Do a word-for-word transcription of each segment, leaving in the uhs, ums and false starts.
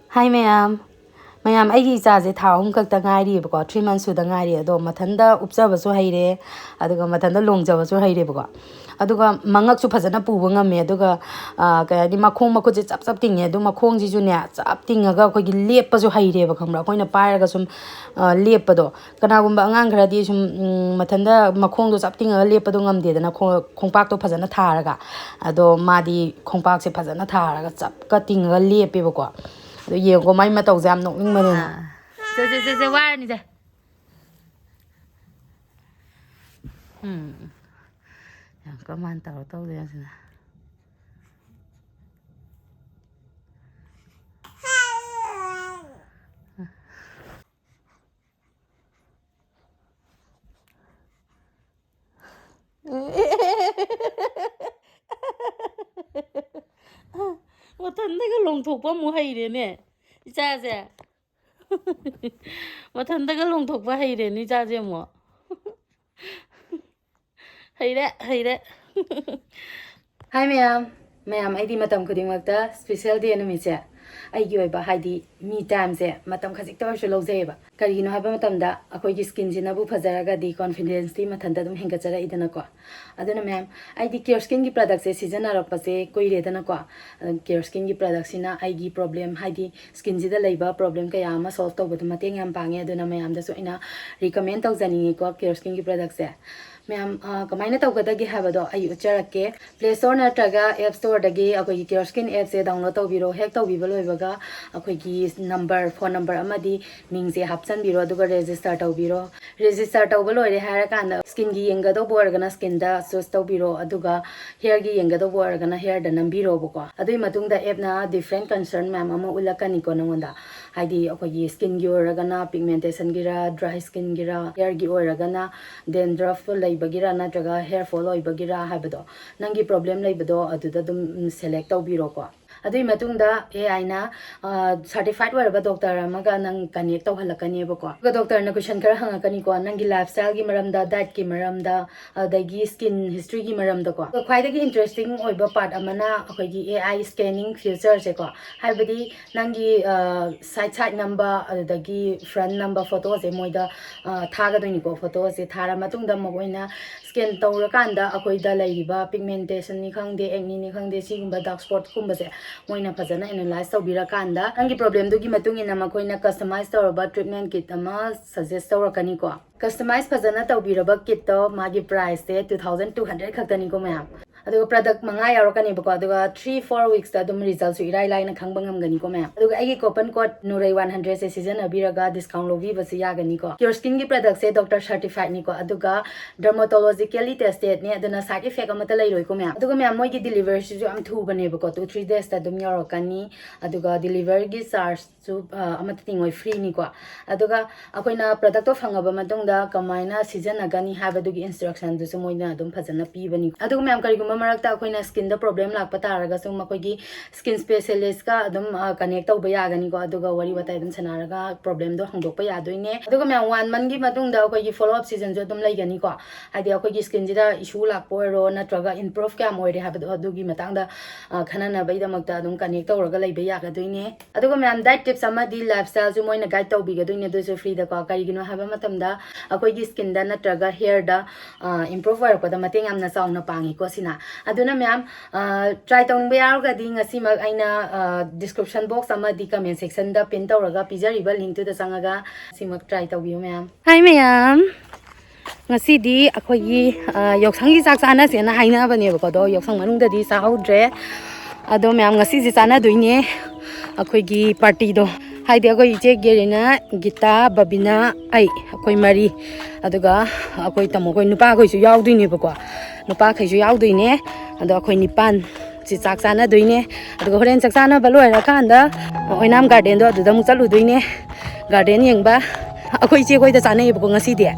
ꯍꯥꯏ ꯃꯌꯥꯝ꯫ ꯃꯌꯥꯝ, ꯑꯩꯒꯤ ꯏꯆꯥꯁꯦ ꯊꯥ ꯑꯍꯨꯝ ꯈꯛꯇ ꯉꯥꯏꯔꯤꯕꯀꯣ, three months ꯁꯨꯗ ꯉꯥꯏꯔꯤ꯫ ꯑꯗꯣ ꯃꯊꯟꯇ ꯎꯞꯆꯕꯁꯨ ꯍꯩꯔꯦ, ꯑꯗꯨꯒ ꯃꯊꯟꯇ ꯂꯣꯡꯖꯕꯁꯨ ꯍꯩꯔꯦꯕꯀꯣ꯫ ꯑꯗꯨꯒ ꯃꯉꯛꯁꯨ ꯐꯖꯅ ꯄꯨꯕ ꯉꯝꯃꯦ꯫ ꯑꯗꯨꯒ, ꯑ, ꯀꯩ ꯍꯥꯏꯅꯤ, ꯃꯈꯣꯡ ꯃꯈꯨꯠꯁꯦ ꯆꯞ ꯆꯞ ꯇꯤꯡꯉꯦ꯫ ꯑꯗꯨ ꯃꯈꯣꯡꯁꯤꯁꯨꯅꯦ, ꯆꯞ ꯇꯤꯡꯉꯒ ꯑꯩꯈꯣꯏꯒꯤ ꯂꯦꯞꯄꯁꯨ ꯍꯩꯔꯦꯕ, ꯈꯪꯕ꯭ꯔꯥ? ꯑꯩꯈꯣꯏꯅ ꯄꯥꯏꯔꯒ ꯁꯨꯝ, ꯑ, ꯂꯦꯞꯄꯗꯣ꯫ ꯀꯅꯥꯒꯨꯝꯕ ꯑꯉꯥꯡ ꯈꯔꯗꯤ ꯁꯨꯝ, ꯎꯝ, ꯃꯊꯟꯇ ꯃꯈꯣꯡꯗꯣ ꯆꯞ ꯇꯤꯡꯉꯒ ꯂꯦꯞꯄꯗꯣ ꯉꯝꯗꯦꯗꯅ, ꯈꯣꯡ-, ꯈꯣꯡꯄꯥꯛꯇꯣ ꯐꯖꯅ ꯊꯥꯔꯒ꯫ ꯑꯗꯣ ꯃꯥꯗꯤ ꯈꯣꯡꯄꯥꯛꯁꯦ ꯐꯖꯅ ꯊꯥꯔꯒ ꯆꯞꯀ ꯇꯤꯡꯉꯒ ꯂꯦꯞꯄꯦꯕꯀꯣ꯫ ꯑꯗꯣ ꯌꯦꯡꯉꯣ, ꯃꯥꯏ ꯃꯇꯧꯁꯦ ꯌꯥꯝ ꯅꯣꯛꯅꯤꯡꯕꯅꯦ꯫ ꯑꯥ꯫ ꯁꯦ, ꯁꯦ, ꯁꯦ, ꯁꯦ, ꯋꯥꯔꯅꯤꯁꯦ꯫ ꯎꯝ꯫ ꯌꯥꯝ ꯀꯃꯥꯏꯅ ꯇꯧꯔ ꯇꯧꯗꯣꯏꯅꯣ ꯁꯤꯅ? ꯃꯊꯟꯗꯒ ꯂꯣꯡꯊꯣꯛꯄ ꯑꯃꯨꯛ ꯍꯩꯔꯦꯅꯦ, ꯏꯆꯥꯁꯦ꯫ ꯃꯊꯟꯗꯒ ꯂꯣꯡꯊꯣꯛꯄ ꯍꯩꯔꯦꯅꯦ, ꯏꯆꯥꯁꯦ ꯑꯃꯨꯛ꯫ ꯍꯩꯔꯦ, ꯍꯩꯔꯦ꯫ ꯍꯥꯏ ꯃꯌꯥꯝ꯫ ꯃꯌꯥꯝ, ꯑꯩꯗꯤ ꯃꯇꯝ ꯈꯨꯗꯤꯡꯃꯛꯇ special day ꯅꯨꯃꯤꯠꯁꯦ ꯑꯩꯒꯤ ꯑꯣꯏꯕ, ꯍꯥꯏꯗꯤ me time ꯁꯦ ꯃꯇꯝ ꯈꯖꯤꯛꯇ ꯑꯣꯏꯔꯁꯨ ꯂꯧꯖꯩꯌꯦꯕ꯫ ꯀꯔꯤꯒꯤꯅꯣ ꯍꯥꯏꯕ ꯃꯇꯝꯗ, ꯑꯩꯈꯣꯏꯒꯤ skin ꯁꯤꯅꯕꯨ ꯐꯖꯔꯒꯗꯤ confidence ꯇꯤ ꯃꯊꯟꯇ ꯑꯗꯨꯝ ꯍꯦꯟꯒꯠꯆꯔꯛꯏꯗꯅꯀꯣ꯫ ꯑꯗꯨꯅ ꯃꯌꯥꯝ, ꯑꯩꯗꯤ Care Skin ꯒꯤ product ꯁꯦ ꯁꯤꯖꯤꯟꯅꯔꯛꯄꯁꯦ ꯀꯨꯏꯔꯦꯗꯅꯀꯣ꯫ ꯑꯗꯨ Care Skin ꯒꯤ product ꯁꯤꯅ ꯑꯩꯒꯤ problem, ꯍꯥꯏꯗꯤ skin ꯁꯤꯗ ꯂꯩꯕ problem ꯀꯌꯥ ꯑꯃ solve ꯇꯧꯕꯗ ꯃꯇꯦꯡ ꯌꯥꯝ ꯄꯥꯡꯉꯦ꯫ ꯑꯗꯨꯅ ꯃꯌꯥꯝꯗꯁꯨ ꯑꯩꯅ recommend ꯇꯧꯖꯅꯤꯡꯉꯤꯀꯣ, Care Skin ꯒꯤ product ꯁꯦ꯫ ꯃꯌꯥꯝ, ꯑ, ꯀꯃꯥꯏꯅ ꯇꯧꯒꯗꯒꯦ ꯍꯥꯏꯕꯗꯣ ꯑꯩ ꯎꯠꯆꯔꯛꯀꯦ꯫ Play Store ꯅꯠꯇ꯭ꯔꯒ App Store ꯗꯒꯤ ꯑꯩꯈꯣꯏꯒꯤ Care Skin app ꯁꯦ download ꯇꯧꯕꯤꯔꯣ꯫ ꯍꯦꯛ ꯇꯧꯕꯤꯕ ꯂꯣꯏꯕꯒ ꯑꯩꯈꯣꯏꯒꯤ number, phone number ꯑꯃꯗꯤ ꯃꯤꯡꯁꯦ ꯍꯥꯞꯆꯟꯕꯤꯔꯣ, ꯑꯗꯨꯒ register ꯇꯧꯕꯤꯔꯣ꯫ Register ꯇꯧꯕ ꯂꯣꯏꯔꯦ ꯍꯥꯏꯔꯀꯥꯟꯗ, skin ꯒꯤ ꯌꯦꯡꯒꯗꯧꯕ ꯑꯣꯏꯔꯒꯅ skin ꯗ choose ꯇꯧꯕꯤꯔꯣ, ꯑꯗꯨꯒ hair ꯒꯤ ꯌꯦꯡꯒꯗꯧꯕ ꯑꯣꯏꯔꯒꯅ hair ꯗ ꯅꯝꯕꯤꯔꯣꯕꯀꯣ꯫ ꯑꯗꯨꯒꯤ ꯃꯇꯨꯡꯗ app ꯅ different concern ꯃꯌꯥꯝ ꯑꯃ ꯎꯠꯂꯛꯀꯅꯤꯀꯣ ꯅꯉꯣꯟꯗ꯫ ꯍꯥꯏꯗꯤ ꯑꯩꯈꯣꯏꯒꯤ skin ꯒꯤ ꯑꯣꯏꯔꯒꯅ pigmentation ꯒꯤꯔꯥ, dry skin ꯒꯤꯔꯥ, hair ꯒꯤ ꯑꯣꯏꯔꯒꯅ dandruff ꯂꯩꯕꯒꯤꯔꯥ ꯅꯠꯇ꯭ꯔꯒ hair fall ꯑꯣꯏꯕꯒꯤꯔꯥ ꯍꯥꯏꯕꯗꯣ, ꯅꯪꯒꯤ problem ꯂꯩꯕꯗꯣ ꯑꯗꯨꯗ ꯑꯗꯨꯝ, ꯎꯝ, select ꯇꯧꯕꯤꯔꯣꯀꯣ꯫ ꯑꯗꯨꯒꯤ ꯃꯇꯨꯡꯗ AI ꯅ ꯁꯔꯇꯤꯐꯥꯏꯠ ꯑꯣꯏꯔꯕ ꯗꯣꯛꯇꯔ ꯑꯃꯒ ꯅꯪ ꯀꯅꯦꯛ ꯇꯧꯍꯜꯂꯛꯀꯅꯦꯕꯀꯣ꯫ ꯑꯗꯨꯒ ꯗꯣꯛꯇꯔꯅ ꯀꯣꯏꯁꯟ ꯈꯔ ꯍꯪꯉꯛꯀꯅꯤꯀꯣ, ꯅꯪꯒꯤ ꯂꯥꯏꯐ ꯁ꯭ꯇꯥꯏꯜꯒꯤ ꯃꯔꯝꯗ, ꯗꯥꯏꯠꯀꯤ ꯃꯔꯝꯗ, ꯑꯗꯒꯤ ꯁ꯭ꯀꯤꯟ ꯍꯤꯁꯇ꯭ꯔꯤꯒꯤ ꯃꯔꯝꯗꯀꯣ꯫ ꯑꯗꯣ ꯈ꯭ꯋꯥꯏꯗꯒꯤ ꯏꯟꯇꯔꯦꯁꯇꯤꯡ ꯑꯣꯏꯕ ꯄꯥꯔꯠ ꯑꯃꯅ ꯑꯩꯈꯣꯏꯒꯤ AI ꯁ꯭ꯀꯦꯅꯤꯡ ꯐ꯭ꯌꯨꯆꯔꯁꯦꯀꯣ, ꯍꯥꯏꯕꯗꯤ ꯅꯪꯒꯤ ꯁꯥꯏꯠ ꯁꯥꯏꯠ ꯅꯝꯕ, ꯑꯗꯨꯗꯒꯤ ꯐ꯭ꯔꯟ ꯅꯝꯕ ꯐꯣꯇꯣꯁꯦ ꯃꯣꯏꯗ ꯊꯥꯒꯗꯣꯏꯅꯤꯀꯣ꯫ ꯐꯣꯇꯣꯁꯦ ꯊꯥꯔ ꯃꯇꯨꯡꯗ ꯃꯈꯣꯏꯅ ꯁ꯭ꯀꯦꯟ ꯇꯧꯔꯀꯥꯟꯗ ꯑꯩꯈꯣꯏꯗ ꯂꯩꯔꯤꯕ ꯄꯤꯒꯃꯦꯟꯇꯦꯁꯟꯅꯤ ꯈꯪꯗꯦ, ꯑꯦꯛꯅꯤꯅꯤ ꯈꯪꯗꯦ, ꯁꯤꯒꯨꯝꯕ ꯗꯥꯔꯛ ꯁ꯭ꯄꯣꯠꯀꯨꯝꯕꯁꯦ ꯃꯣꯏꯅ ꯐꯖꯅ ꯑꯦꯅꯥꯂꯥꯏꯁ ꯇꯧꯕꯤꯔꯀꯥꯟꯗ ꯅꯪꯒꯤ ꯄ꯭ꯔꯣꯕ꯭ꯂꯦꯝꯗꯨꯒꯤ ꯃꯇꯨꯡ ꯏꯟꯅ ꯃꯈꯣꯏꯅ ꯀꯁꯇꯃꯥꯏꯁ ꯇꯧꯔꯕ ꯇ꯭ꯔꯤꯠꯃꯦꯟ ꯀꯤꯠ ꯑꯃ ꯁꯖꯦꯁ ꯇꯧꯔꯛꯀꯅꯤꯀꯣ꯫ ꯀꯁꯇꯃꯥꯏꯁ ꯐꯖꯅ ꯇꯧꯕꯤꯔꯕ ꯀꯤꯠꯇꯣ ꯃꯥꯒꯤ ꯄ꯭ꯔꯥꯏꯁꯁꯦ two thousand two hundred ꯈꯛꯇꯅꯤꯀꯣ ꯃꯌꯥꯝ꯫ ꯑꯗꯨꯒ ꯄ꯭ꯔꯗꯛ ꯃꯉꯥ ꯌꯥꯎꯔꯛꯀꯅꯦꯕꯀꯣ, ꯑꯗꯨꯒ three four weeks ꯇ ꯑꯗꯨꯝ ꯔꯤꯖꯜꯁꯨ ꯏꯔꯥꯏ ꯂꯥꯏꯅ ꯈꯪꯕ ꯉꯝꯒꯅꯤꯀꯣ ꯃꯌꯥꯝ꯫ ꯑꯗꯨꯒ ꯑꯩꯒꯤ ꯀꯣꯄꯟ ꯀꯣꯗ ꯅꯨꯔꯩ one hundred ꯁꯦ ꯁꯤꯖꯤꯟꯅꯕꯤꯔꯒ ꯗꯤꯁꯀꯥꯎꯟ ꯂꯧꯕꯤꯕꯁꯨ ꯌꯥꯒꯅꯤꯀꯣ꯫ ꯀ꯭ꯌꯣꯔ ꯁ꯭ꯀꯤꯟꯒꯤ ꯄ꯭ꯔꯗꯛꯁꯦ ꯗꯣꯛꯇꯔ ꯁꯔꯇꯤꯐꯥꯏꯠꯅꯤꯀꯣ, ꯑꯗꯨꯒ ꯗꯔꯃꯣꯇꯣꯂꯣꯖꯤꯀꯦꯜꯂꯤ ꯇꯦꯁꯇꯦꯠꯅꯦ, ꯑꯗꯨꯅ ꯁꯥꯏꯠ ꯏꯐꯦꯛ ꯑꯃꯠꯇ ꯂꯩꯔꯣꯏꯀꯣ ꯃꯌꯥꯝ꯫ ꯑꯗꯨꯒ ꯃꯌꯥꯝ ꯃꯣꯏꯒꯤ ꯗꯤꯂꯤꯚꯔꯤꯁꯤꯁꯨ ꯌꯥꯝ ꯊꯨꯕꯅꯦꯕꯀꯣ, two three days ꯇ ꯑꯗꯨꯝ ꯌꯧꯔꯛꯀꯅꯤ꯫ ꯑꯗꯨꯒ ꯗꯤꯂꯤꯚꯔꯒꯤ ꯆꯥꯔꯖꯁꯨ ꯑꯃꯠꯇ ꯇꯤꯡꯉꯣꯏ, ꯐ꯭ꯔꯤꯅꯤꯀꯣ꯫ ꯑꯗꯨꯒ ꯑꯩꯈꯣꯏꯅ ꯄ꯭ꯔꯗꯛꯇꯣ ꯐꯪꯉꯕ ꯃꯇꯨꯡꯗ ꯀꯃꯥꯏꯅ ꯁꯤꯖꯤꯟꯅꯒꯅꯤ ꯍꯥꯏꯕꯗꯨꯒꯤ ꯏꯟꯁꯇ꯭ꯔꯛꯁꯟꯗꯨꯁꯨ ꯃꯣꯏꯅ ꯑꯗꯨꯝ ꯐꯖꯅ ꯄꯤꯕꯅꯤ꯫ ꯑꯗꯨꯒ ꯃꯌꯥꯝ ꯀꯔꯤꯒꯨꯝꯕ ꯃꯔꯛꯇ ꯑꯩꯈꯣꯏꯅ ꯁ꯭ꯀꯤꯟꯗ ꯄ꯭ꯔꯣꯕ꯭ꯂꯦꯝ ꯂꯥꯛꯄ ꯇꯥꯔꯒꯁꯨ ꯃꯈꯣꯏꯒꯤ ꯁ꯭ꯀꯤꯟ ꯁ꯭ꯄꯦꯁꯤꯌꯦꯂꯤꯁꯀ ꯑꯗꯨꯝ ꯀꯅꯦꯛ ꯇꯧꯕ ꯌꯥꯒꯅꯤꯀꯣ꯫ ꯑꯗꯨꯒ ꯋꯥꯔꯤ ꯋꯥꯇꯥꯏ ꯑꯗꯨꯝ ꯁꯥꯟꯅꯔꯒ ꯄ꯭ꯔꯣꯕ꯭ꯂꯦꯝꯗꯣ ꯍꯪꯗꯣꯛꯄ ꯌꯥꯗꯣꯏꯅꯦ꯫ ꯑꯗꯨꯒ ꯃꯌꯥꯝ ꯋꯥꯟ ꯃꯟꯒꯤ ꯃꯇꯨꯡꯗ ꯑꯩꯈꯣꯏꯒꯤ ꯐꯣꯂꯣ ꯑꯞ ꯁꯤꯖꯟꯁꯨ ꯑꯗꯨꯝ ꯂꯩꯒꯅꯤꯀꯣ꯫ ꯍꯥꯏꯗꯤ ꯑꯩꯈꯣꯏꯒꯤ ꯁ꯭ꯀꯤꯟꯁꯤꯗ ꯏꯁꯨ ꯂꯥꯛꯄ ꯑꯣꯏꯔꯣ ꯅꯠꯇ꯭ꯔꯒ ꯏꯝꯄ꯭ꯔꯨꯞ ꯀꯌꯥꯝ ꯑꯣꯏꯔꯦ ꯍꯥꯏꯕꯗꯣ ꯑꯗꯨꯒꯤ ꯃꯇꯥꯡꯗ ꯈꯟꯅꯅꯕꯒꯤꯗꯃꯛꯇ ꯑꯗꯨꯝ ꯀꯅꯦꯛ ꯇꯧꯔꯒ ꯂꯩꯕ ꯌꯥꯒꯗꯣꯏꯅꯦ꯫ ꯑꯗꯨꯒ ꯃꯌꯥꯝ ꯗꯥꯏꯠ ꯇꯤꯞꯁ ꯑꯃꯗꯤ ꯂꯥꯏꯐ ꯁ꯭ꯇꯥꯏꯜꯁꯨ ꯃꯣꯏꯅ ꯒꯥꯏꯗ ꯇꯧꯕꯤꯒꯗꯣꯏꯅꯦ, ꯑꯗꯨꯁꯨ ꯐ꯭ꯔꯤꯗꯀꯣ꯫ ꯀꯔꯤꯒꯤꯅꯣ ꯍꯥꯏꯕ ꯃꯇꯝꯗ ꯑꯩꯈꯣꯏꯒꯤ ꯁ꯭ꯀꯤꯟꯗ ꯅꯠꯇ꯭ꯔꯒ ꯍꯦꯌꯔꯗ ꯏꯝꯄ꯭ꯔꯨꯞ ꯑꯣꯏꯔꯛꯄꯗ ꯃꯇꯦꯡ ꯌꯥꯝꯅ ꯆꯥꯎꯅ ꯄꯥꯡꯉꯤꯀꯣ ꯁꯤꯅ꯫ ꯑꯗꯨꯅ ꯃꯌꯥꯝ ꯇ꯭ꯔꯥꯏ ꯇꯧꯅꯤꯡꯕ ꯌꯥꯎꯔꯒꯗꯤ ꯉꯁꯤꯃꯛ ꯑꯩꯅ ꯗꯤꯁꯀ꯭ꯔꯤꯞꯁꯟ ꯕꯣꯛꯁ ꯑꯃꯗꯤ ꯀꯃꯦꯟ ꯁꯦꯛꯁꯟꯗ ꯄꯤꯟ ꯇꯧꯔꯒ ꯄꯤꯖꯔꯤꯕ ꯂꯤꯡꯛꯇꯨꯗ ꯆꯪꯉꯒ ꯁꯤꯃꯛ ꯇ꯭ꯔꯥꯏ ꯇꯧꯕꯤꯌꯨ ꯃꯌꯥꯝ꯫ ꯍꯥꯏ ꯃꯌꯥꯝ, ꯉꯁꯤꯗꯤ ꯑꯩꯈꯣꯏꯒꯤ ꯌꯥꯎꯁꯪꯒꯤ ꯆꯥꯛ ꯆꯥꯅꯁꯦꯅ ꯍꯥꯏꯅꯕꯅꯦꯕꯀꯣ, ꯑꯗꯣ ꯌꯥꯎꯁꯪ ꯃꯅꯨꯡꯗꯗꯤ ꯆꯥꯍꯧꯗ꯭ꯔꯦ꯫ ꯑꯗꯣ ꯃꯌꯥꯝ ꯉꯁꯤꯁꯦ ꯆꯥꯅꯗꯣꯏꯅꯦ ꯑꯩꯈꯣꯏꯒꯤ ꯄꯥꯔꯇꯤꯗꯣ꯫ ꯍꯥꯏꯗꯤ ꯑꯩꯈꯣꯏ ꯏꯆꯦ ꯒꯦꯔꯤꯅꯥ, ꯒꯤꯇꯥ, ꯕꯕꯤꯅꯥ, ꯑꯩ, ꯑꯩꯈꯣꯏ ꯃꯔꯤ, ꯑꯗꯨꯒ ꯑꯩꯈꯣꯏ ꯇꯥꯃꯣꯈꯣꯏ ꯅꯨꯄꯥꯈꯣꯏꯁꯨ ꯌꯥꯎꯗꯣꯏꯅꯦꯕꯀꯣ꯫ ꯅꯨꯄꯥꯈꯩꯁꯨ ꯌꯥꯎꯗꯣꯏꯅꯦ꯫ ꯑꯗꯣ ꯑꯩꯈꯣꯏ ꯅꯤꯄꯥꯟ ꯁꯤ ꯆꯥꯛ ꯆꯥꯅꯗꯣꯏꯅꯦ꯫ ꯑꯗꯨꯒ ꯍꯣꯔꯦꯟ ꯆꯥꯛ ꯆꯥꯅꯕ ꯂꯣꯏꯔꯀꯥꯟꯗ ꯑꯣꯏꯅꯥꯝ ꯒꯥꯔꯗꯦꯟꯗꯣ ꯑꯗꯨꯗ ꯑꯃꯨꯛ ꯆꯠꯂꯨꯗꯣꯏꯅꯦ, ꯒꯥꯔꯗꯦꯟ ꯌꯦꯡꯕ꯫ ꯑꯩꯈꯣꯏ ꯏꯆꯦ ꯈꯣꯏꯗ ꯆꯥꯅꯩꯌꯦꯕꯀꯣ ꯉꯁꯤꯗꯤ꯫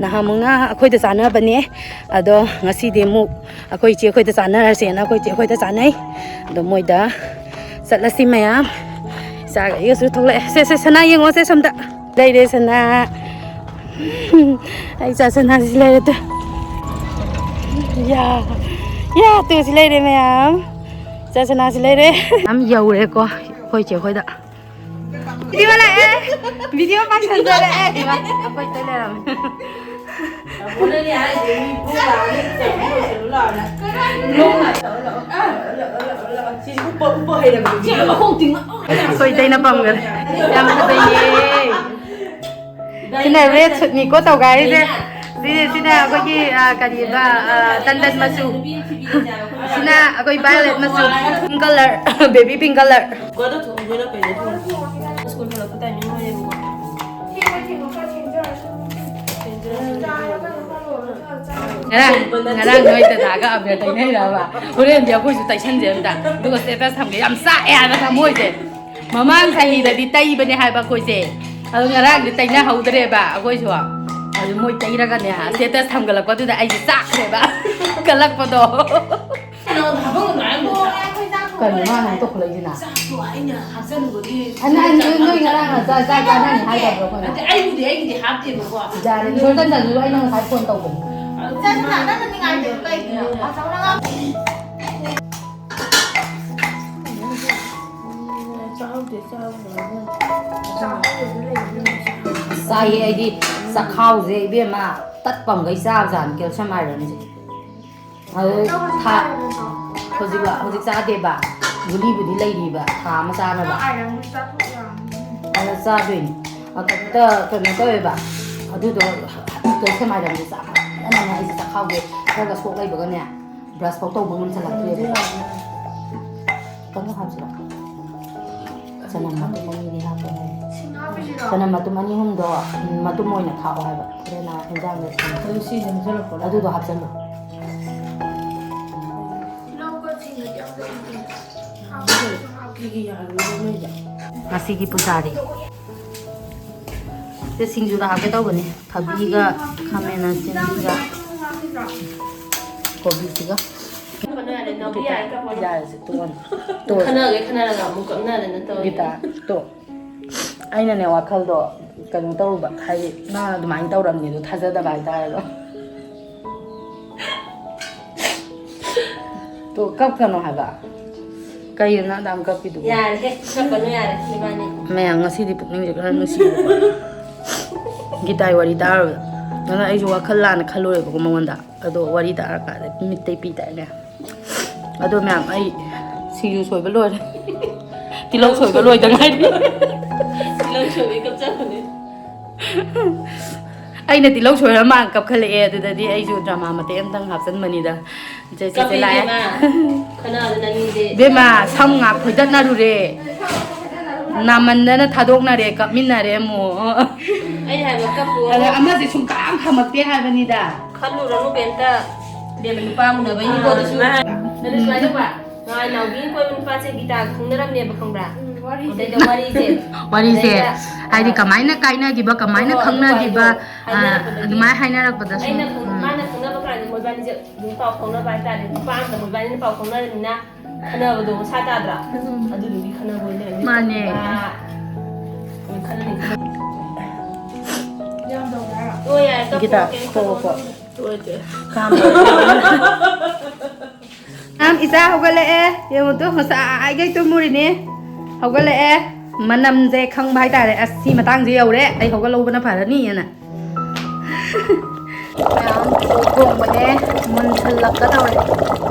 ꯅꯍꯥꯟꯃꯨꯛꯅ ꯑꯩꯈꯣꯏꯗ ꯆꯥꯅꯕꯅꯦ, ꯑꯗꯣ ꯉꯁꯤꯗꯤ ꯑꯃꯨꯛ ꯑꯩꯈꯣꯏ ꯏꯆꯦ ꯈꯣꯏꯗ ꯆꯥꯅꯔꯁꯦꯅ ꯑꯩꯈꯣꯏ ꯏꯆꯦ ꯈꯣꯏꯗ ꯆꯥꯅꯩ꯫ ꯑꯗꯣ ꯃꯣꯏꯗ ꯆꯠꯂꯁꯤ ꯃꯌꯥꯝ꯫ ꯏꯆꯥꯒ ꯑꯩꯒꯁꯨ ꯊꯣꯛꯂꯛꯑꯦ꯫ ꯁꯦ, ꯁꯦ, ꯁꯅꯥ ꯌꯦꯡꯉꯣ, ꯁꯦ, ꯁꯣꯝꯗ꯫ ꯂꯩꯔꯦ ꯁꯅꯥ꯫ ꯑꯩ ꯏꯆꯥ ꯁꯅꯥꯁꯤ ꯂꯩꯔꯦ ꯇꯨ꯫ ꯌꯥ, ꯌꯥ, ꯇꯨ ꯁꯤ ꯂꯩꯔꯦ ꯃꯌꯥꯝ꯫ ꯏꯆꯥ ꯁꯅꯥꯁꯤ ꯂꯩꯔꯦ꯫ ꯌꯥꯝ ꯌꯧꯔꯦꯀꯣ ꯑꯩꯈꯣꯏ ꯆꯦ ꯈꯣꯏꯗ꯫ ꯚꯤꯗꯤꯑꯣ ꯂꯥꯛꯑꯦ꯫ ꯚꯤꯗꯤꯑꯣ ꯄꯥꯏꯁꯟꯖꯔꯛꯑꯦ꯫ ꯏꯃꯥ, ꯑꯩꯈꯣꯏ ꯇꯩ ꯂꯩꯔꯝꯃꯦ꯫ ꯑꯩꯈꯣꯏ ꯇꯩꯅ ꯄꯝꯒꯅꯤ꯫ ꯌꯥꯝ ꯐꯖꯩꯌꯦ꯫ ꯁꯤꯅ red suitꯅꯤꯀꯣ ꯇꯧꯒꯥꯏꯔꯤꯁꯦ꯫ ꯁꯤ-, ꯁꯤꯅ ꯑꯩꯈꯣꯏꯒꯤ, ꯑ, ꯀꯔꯤꯕ, ꯑ, ꯇꯟꯗꯟ ꯃꯆꯨ꯫ ꯁꯤꯅ ꯑꯩꯈꯣꯏ violet ꯃꯆꯨ, pink colour, baby pink colour꯫ School ꯍꯜꯂꯛꯄ timing ꯑꯣꯏꯔꯦꯕꯀꯣ꯫ ꯉꯔꯥꯡ, ꯉꯔꯥꯡ ꯅꯣꯏ ꯗꯗꯥꯒ ꯑꯕꯦꯔ ꯇꯩꯅꯩꯔꯕ? ꯍꯣꯔꯦꯟꯗꯤ ꯑꯩꯈꯣꯏꯁꯨ ꯇꯩꯁꯟꯁꯦ ꯑꯝꯇ꯫ ꯑꯗꯨꯒ status ꯊꯝꯒꯦ꯫ ꯌꯥꯝ ꯆꯥꯛꯑꯦ ꯍꯥꯏꯕ ꯊꯃꯣꯏꯁꯦ꯫ ꯃꯃꯥꯡ ꯆꯍꯤꯗꯗꯤ ꯇꯩꯕꯅꯦ ꯍꯥꯏꯕ ꯑꯩꯈꯣꯏꯁꯦ꯫ ꯑꯗꯨ ꯉꯔꯥꯡꯗꯤ ꯇꯩꯅꯍꯧꯗ꯭ꯔꯦꯕ ꯑꯩꯈꯣꯏꯁꯨ꯫ ꯑꯗꯨ ꯃꯣꯏ ꯇꯩꯔꯒꯅꯦ, status ꯊꯝꯒꯠꯂꯛꯄꯗꯨꯗ ꯑꯩꯁꯦ ꯆꯥꯛꯈ꯭ꯔꯦꯕ꯫ ꯀꯜꯂꯛꯄꯗꯣ꯫ ꯀꯩꯅꯣ ꯃꯥꯅ ꯑꯃꯨꯛ ꯇꯧꯈꯠꯂꯛꯏꯁꯤꯅ? ꯆꯥꯛꯇꯣ ꯑꯩꯅ ꯍꯥꯞꯆꯜꯂꯨꯕꯒꯤ ꯑꯩꯅ, ꯑꯩ, ꯅꯣꯏ, ꯅꯣꯏ ꯉꯔꯥꯡ ꯆꯥ-, ꯆꯥꯛ ꯆꯥꯅꯅꯤ ꯍꯥꯏꯗꯕ꯭ꯔꯣ ꯑꯩꯈꯣꯏꯅ? ꯅꯠꯇꯦ, ꯑꯩꯕꯨꯗꯤ, ꯑꯩꯒꯤꯗꯤ ꯍꯥꯞꯇꯦꯕꯀꯣ꯫ ꯌꯥꯔꯦ, ꯖꯣꯔꯗꯟꯗꯁꯨ ꯑꯩꯅ ꯉꯁꯥꯏ phone ꯇꯧꯕꯅꯤ꯫ ꯆꯠꯂꯨ, ꯅꯪꯅ ꯅꯤꯡꯉꯥꯏꯗꯣ ꯀꯩꯒꯤꯅꯣ? ꯄꯥꯖꯧ ꯅꯪ꯫ ꯆꯥꯏꯌꯦ ꯑꯩꯗꯤ꯫ ꯆꯥꯛꯈꯥꯎꯁꯦ ꯏꯕꯦꯝꯃ ꯇꯠꯄ ꯑꯃꯒꯩ ꯆꯥꯕꯖꯥꯠꯅꯤ calcium ironꯁꯦ꯫ ꯑꯗꯨ ꯊꯥ-, ꯍꯧꯖꯤꯛ, ꯍꯧꯖꯤꯛ ꯆꯥꯗꯦꯕ꯫ ꯒꯨꯂꯤꯕꯨꯗꯤ ꯂꯩꯔꯤꯕ ꯊꯥ ꯑꯃ ꯆꯥꯅꯕ꯫ ꯑꯗ ꯆꯥꯗꯣꯏꯅꯤ꯫ ꯑ, ꯀꯩꯅꯣ ꯇ-, ꯀꯩꯅꯣ ꯇꯧꯋꯦꯕ꯫ ꯑꯗꯨꯗꯣ calcium ironꯁꯦ ꯆꯥꯃꯟꯗꯅꯅꯦ ꯑꯩꯁꯦ ꯆꯥꯛꯈꯥꯎꯁꯦ ꯈꯔꯒ ꯁꯣꯛ ꯂꯩꯕꯒꯅꯦ꯫ Brush ꯐꯥꯎ ꯇꯧꯕ ꯉꯝꯁꯜꯂꯛꯇ꯭ꯔꯦꯕ꯫ ꯈꯤꯇꯪꯒ ꯍꯥꯞꯁꯤꯔꯣ? ꯆꯅꯝ ꯃꯇꯨꯝ ꯑꯅꯤꯗꯤ ꯍꯥꯞꯄꯣ ꯍꯥꯏ꯫ ꯁꯤꯡ ꯍꯥꯞꯄꯤꯁꯤꯔꯣ? ꯆꯅꯝ ꯃꯇꯨꯝ ꯑꯅꯤ ꯑꯍꯨꯝꯗꯣ ꯃꯇꯨꯝ ꯑꯣꯏꯅ ꯊꯥꯛꯑꯣ ꯍꯥꯏꯕ꯫ ꯍꯣꯔꯦꯟ ꯅꯍꯥꯟ ꯍꯦꯟꯖꯥꯡꯗ ꯁꯤꯡ-, ꯑꯗꯨ ꯁꯤꯁꯦ ꯍꯥꯞꯆꯜꯂꯛꯄ꯭ꯔꯣ? ꯑꯗꯨꯗꯣ ꯍꯥꯞꯆꯜꯂꯣ꯫ ꯇꯤꯜꯍꯧꯒ ꯁꯤꯡꯒꯗꯤ ꯑꯝꯇ ꯏꯗꯦ꯫ ꯍꯥꯞꯄꯁꯨ ꯍꯥꯞꯄꯦ꯫ ꯉꯁꯤꯒꯤ ꯄꯨꯖꯥꯔꯤ꯫ ꯁꯤ ꯁꯤꯡꯖꯨꯗ ꯍꯥꯞꯀꯦ ꯇꯧꯕꯅꯤ꯫ ꯊꯕꯤꯒ ꯈꯥꯃꯦꯟ ꯑꯁꯤꯟꯕꯤꯒ ꯀꯣꯕꯤꯁꯤꯒ꯫ ꯀꯞꯄꯅꯨ ꯌꯥꯔꯦ, ꯅꯥꯎꯕꯤ ꯌꯥꯔꯦ, ꯀꯞꯄꯅꯨ꯫ ꯌꯥꯔꯦꯁꯦ, ꯇꯣꯛꯑꯣ꯫ ꯇꯣꯛꯑꯣ꯫ ꯈꯟꯅꯒꯦ ꯈꯟꯅꯔꯒ ꯑꯃꯨꯛ ꯀꯞꯅꯗꯅ ꯇꯧꯔꯤ꯫ ꯒꯤꯇꯥ, ꯇꯣꯛ꯫ ꯑꯩꯅꯅꯦ, ꯋꯥꯈꯜꯗꯣ ꯀꯩꯅꯣ ꯇꯧꯔꯨꯕ, ꯍꯥꯏꯗꯤ ꯅꯪ ꯑꯗꯨꯃꯥꯏꯅ ꯇꯧꯔꯝꯅꯤꯗꯣ ꯊꯥꯖꯗꯕ ꯍꯥꯏꯇꯥꯔꯦꯀꯣ꯫ ꯇꯣ, ꯀꯞꯀꯅꯣ ꯍꯥꯏꯕ꯫ ꯀꯩꯅꯣ ꯅꯪ ꯑꯗꯥꯝ ꯀꯞꯄꯤꯗꯨꯕꯣ? ꯌꯥꯔꯦꯍꯦ, ꯀꯞꯄꯅꯨ ꯌꯥꯔꯦ, ꯏꯕꯥꯅꯤ꯫ ꯃꯌꯥꯝ, ꯉꯁꯤꯗꯤ ꯄꯨꯛꯅꯤꯡꯁꯦ ꯈꯔ ꯅꯨꯡꯁꯤꯕ꯫ ꯒꯤꯇꯥꯏ ꯋꯥꯔꯤ ꯇꯥꯔꯨꯕꯗ꯫ ꯑꯗꯨꯅ ꯑꯩꯁꯨ ꯋꯥꯈꯜ ꯂꯥꯟꯅ ꯈꯜꯂꯨꯔꯦꯕꯀꯣ ꯃꯉꯣꯟꯗ꯫ ꯑꯗꯣ ꯋꯥꯔꯤ ꯇꯥꯔꯀꯥꯟꯗ ꯃꯤꯠꯇꯩ ꯄꯤ ꯇꯥꯏꯅꯦ꯫ ꯑꯗꯣ ꯃꯌꯥꯝ, ꯑꯩ ꯁꯤꯡꯖꯨ ꯁꯣꯏꯕ ꯂꯣꯏꯔꯦ꯫ ꯇꯤꯜꯍꯧ ꯁꯣꯏꯕ ꯂꯣꯏꯗ ꯉꯥꯏꯔꯤ꯫ ꯇꯤꯜꯍꯧ ꯁꯣꯏꯕꯩ ꯀꯞꯆꯕꯅꯦ꯫ ꯑꯩꯅ ꯇꯤꯜꯍꯧ ꯁꯣꯏꯔ ꯃꯥꯅ ꯀꯞꯈꯠꯂꯛꯑꯦ꯫ ꯑꯗꯨꯗꯗꯤ ꯑꯩꯁꯨ ꯗ꯭ꯔꯃꯥ ꯃꯇꯦꯛ ꯑꯝꯇꯪ ꯍꯥꯞꯆꯟꯕꯅꯤꯗ꯫ ꯆꯦ, ꯆꯦ, ꯆꯦ ꯀꯞꯄꯤ ꯂꯥꯛꯑꯦ꯫ ꯏꯕꯦꯝꯃ꯫ ꯈꯟꯅꯗꯅ ꯃꯤꯁꯦ꯫ ꯏꯕꯦꯝꯃ, ꯁꯝ ꯉꯥꯛ ꯐꯣꯏꯗꯠꯅꯔꯨꯔꯦ꯫ ꯅꯥꯃꯟꯗꯅ ꯊꯥꯗꯣꯛꯅꯔꯦ, ꯀꯞꯃꯤꯟꯅꯔꯦ ꯑꯃꯨꯛ꯫ ꯑꯩꯅ ꯍꯥꯏꯕ ꯀꯞꯄꯨ꯫ ꯑꯗ ꯑꯃꯁꯦ ꯁꯨꯡꯀꯥꯝ ꯈꯝꯃꯛꯇꯦ ꯍꯥꯏꯕꯅꯤꯗ꯫ ꯈꯜꯂꯨꯔꯅꯨ ꯀꯩꯝꯇ꯫ ꯏꯕꯦꯝꯃ, ꯅꯨꯄꯥ ꯎꯅꯕꯩꯅꯤꯀꯣ ꯑꯗꯨꯁꯨ꯫ ꯅꯪꯗꯤ ꯁꯨꯃꯥꯏꯅ ꯇꯧꯕ꯫ ꯉꯍꯥꯟ ꯅꯥꯎꯕꯤꯅ ꯀꯣꯏꯕ ꯅꯨꯄꯥꯁꯦ ꯒꯤꯇꯥꯒ ꯈꯪꯅꯔꯝꯅꯦꯕ, ꯈꯪꯕ꯭ꯔꯥ? ꯑꯗꯩꯗ ꯋꯥꯔꯤꯁꯦ꯫ ꯋꯥꯔꯤꯁꯦ ꯑꯗꯩꯗ, ꯍꯥꯏꯗꯤ ꯑ, ꯀꯃꯥꯏꯅ ꯀꯥꯏꯅꯈꯤꯕ, ꯀꯃꯥꯏꯅ ꯍꯣꯏ, ꯍꯣꯏ, ꯈꯪꯅꯈꯤꯕ, ꯑꯗꯨ ꯋꯥꯔꯤꯗꯣ ꯍꯥꯏꯅꯔꯛꯄꯗꯒꯤ ꯑꯗꯨꯃꯥꯏꯅ ꯍꯥꯏꯅꯔꯛꯄꯗ ꯁꯨꯝ, ꯑꯩꯅ ꯈꯪ-, ꯎꯝ꯫ ꯃꯥꯅ ꯈꯪꯅꯕ ꯀꯥꯟꯗ ꯃꯣꯏꯕꯥꯅꯤꯁꯦ ꯑꯗꯨꯝ ꯄꯥꯎ ꯐꯥꯎꯅꯕ ꯍꯥꯏꯇꯥꯔꯦ꯫ ꯅꯨꯄꯥ ꯑꯃꯗ ꯃꯣꯏꯕꯥꯅꯤꯅ ꯄꯥꯎ ꯐꯥꯎꯅꯔꯃꯤꯅ ꯈꯟꯅꯕꯗꯣ ꯃꯁꯥ ꯇꯥꯗ꯭ꯔꯥ? ꯑꯗꯨꯗꯨꯒꯤ ꯈꯟꯅꯕ ꯑꯣꯏꯅ ꯃꯥꯅꯦ꯫ ꯑꯥ, ꯑꯣꯏ ꯈꯟꯅꯅꯤ ꯈꯟꯅ-, ꯌꯥꯝ ꯇꯧꯕ꯭ꯔꯥ? ꯍꯣꯏ, ꯌꯥꯔꯦ, ꯀꯞꯄꯣ, ꯒꯤꯇꯥ, ꯀꯩꯝ ꯀꯣ, ꯈꯜꯂꯨ꯫ ꯀꯣ꯫ ꯂꯣꯏꯗ꯭ꯔꯦ꯫ ꯀꯥꯝ꯫ ꯃꯌꯥꯝ, ꯏꯆꯥ ꯍꯧꯒꯠꯂꯛꯑꯦ꯫ ꯌꯦꯡꯉꯨ ꯇꯨ, ꯉꯁꯥꯏꯗꯩ ꯇꯨꯝꯃꯨꯔꯤꯅꯦ꯫ ꯍꯧꯒꯠꯂꯛꯑꯦ꯫ ꯃꯅꯝꯁꯦ ꯈꯪꯕ ꯍꯥꯏꯇꯥꯔꯦ꯫ ꯑꯁ, ꯁꯤ ꯃꯇꯥꯡꯁꯦ ꯌꯧꯔꯦ, ꯑꯩ ꯍꯧꯒꯠꯍꯧꯕꯅ ꯐꯔꯅꯤꯅ꯫ ꯃꯌꯥꯝ ꯊꯣꯡꯕꯅꯦ, ꯃꯨꯟꯁꯤꯜꯂꯛꯀꯗꯧꯔꯦ꯫